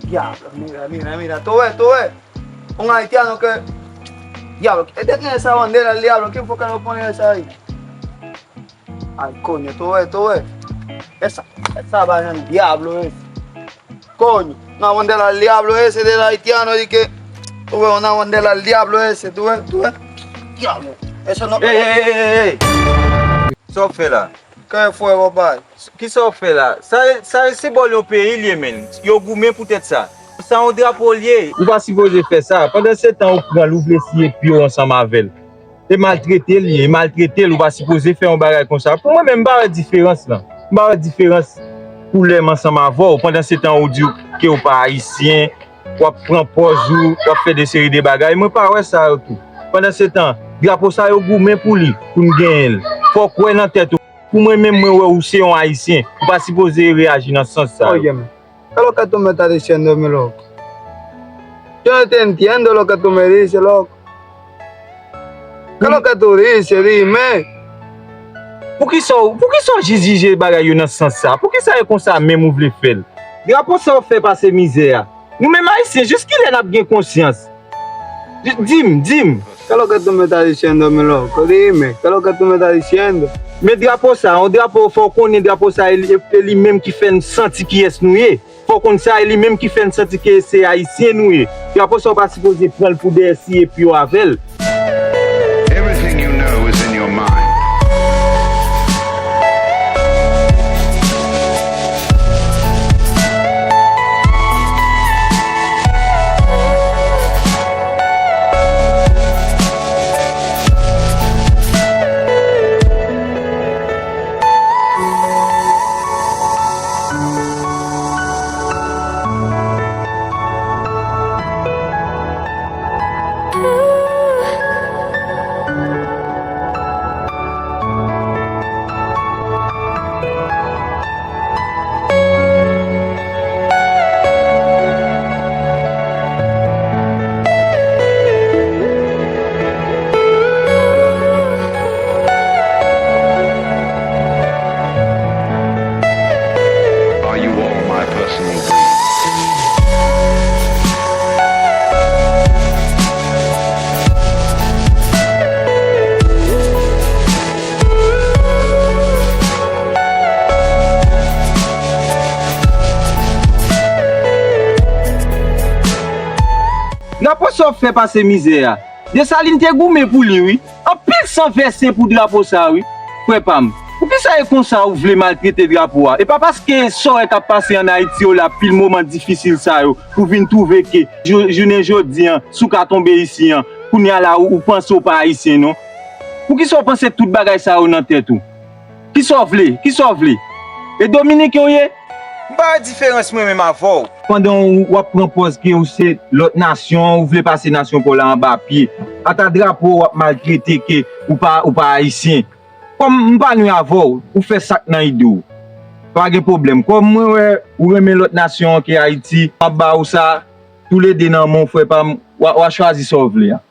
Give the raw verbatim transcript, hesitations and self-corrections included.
Diablo, mira, mira, mira. Tú ves, tú ves. Un haitiano que. Diablo, este tiene esa bandera del diablo. ¿Quién fue que lo pone esa ahí? Ay, coño, tú ves, tú ves. Esa, esa vaina del diablo es. Coño, una bandera del diablo ese del haitiano y que. Tú ves, una bandera del diablo ese, tú ves, tú ves. Diablo, eso no. Ey, ey, ey, ey, ey! Sa w fè la? Qué fue, compadre? Kisa w fè la? Sa, sa e senbòl yon peyi l ye, menn. Yo goumen pou tèt sa. Sa yon drapo l ye. Ou pa sipoze fè sa. Pandan se tan ou pran l, ou vle siye pye w ansanm avè l. E maltrete l ye, e maltrete l, ou pa sipoze fè yon bagay konsa. Pou mwen menm, m pa wè diferans lan. M pa wè diferans koulè m ansanm avè w. Pandan se tan ou di ke w pa ayisyen, w ap pran pòz ou, w ap fè de seri de bagay. Mwen pa wè sa yo tou. Pandan se tan, drapo sa yo goumen pou li, pou n genyen l. Fò w kwè nan tèt ou. Pou mwen menm, mwen wè ou se yon ayisyen. Ou pa sipoze reyaji nan sans sa yo. Óyeme, ¿qué es lo que tú me estás diciendo, mi loco? Yo no te entiendo lo que tú me dices, loco. ¿Qué es lo que tú dices? Dime. Poukisa w, poukisa w jis jije bagay yo nan sans sa? Poukisa e konsa menm ou vle fè l? Drapo sa w fè pase mizè a. Nou menm ayisyen, jis kilè n ap gen konsyans? Di, di m, di m. ¿Qué es lo que tú me estás diciendo, mi loco? Dime, ¿qué es lo que tú me estás diciendo? Men drapo sa, yon drapo, fò w konnen drapo sa, e li, e li menm ki fè n santi kiyès nou ye. Fò w konn sa, e li menm ki fè n santi ke se ayisyen nou ye. Drapo sa, w pa sipoze pran l pou dèyè siye pye w avè l. Everything you know is in your mind. Are you all my personal Drapo sa w fè pase mizè a. Desalin te goumen pou li, wi. Anpil san vèse pou drapo sa, wi. Frè pa m, poukisa e konsa ou vle maltrete drapo a? E pa paske sa w wè k ap pase ann Ayiti yo la, pil moman difisil sa yo, pou vin twouve ke jou-, jounen jodi an, si w ka tonbe isi an, kounye a la, ou, ou panse w pa ayisyen, non? Poukisa w panse tout bagay sa yo nan tèt ou? Kisa w vle? Kisa w vle? E Dominiken w ye? M pa wè diferans mwen menm avè w. Pandan w, w ap pran pòz ke w se lòt nasyon, ou vle pase nasyon pa w la anba pye. Ata drapo w ap maltrete ke ou pa, ou pa ayisyen. Kòm m pa nwi avè w, ou fè sa k nan ide w. Pa gen pwoblèm. Kòm mwen wè ou renmen lòt nasyon an ke Ayiti, m ap ba ou sa, toulede nan men w, frè pa m, w a, w a chwazi sa w vle a.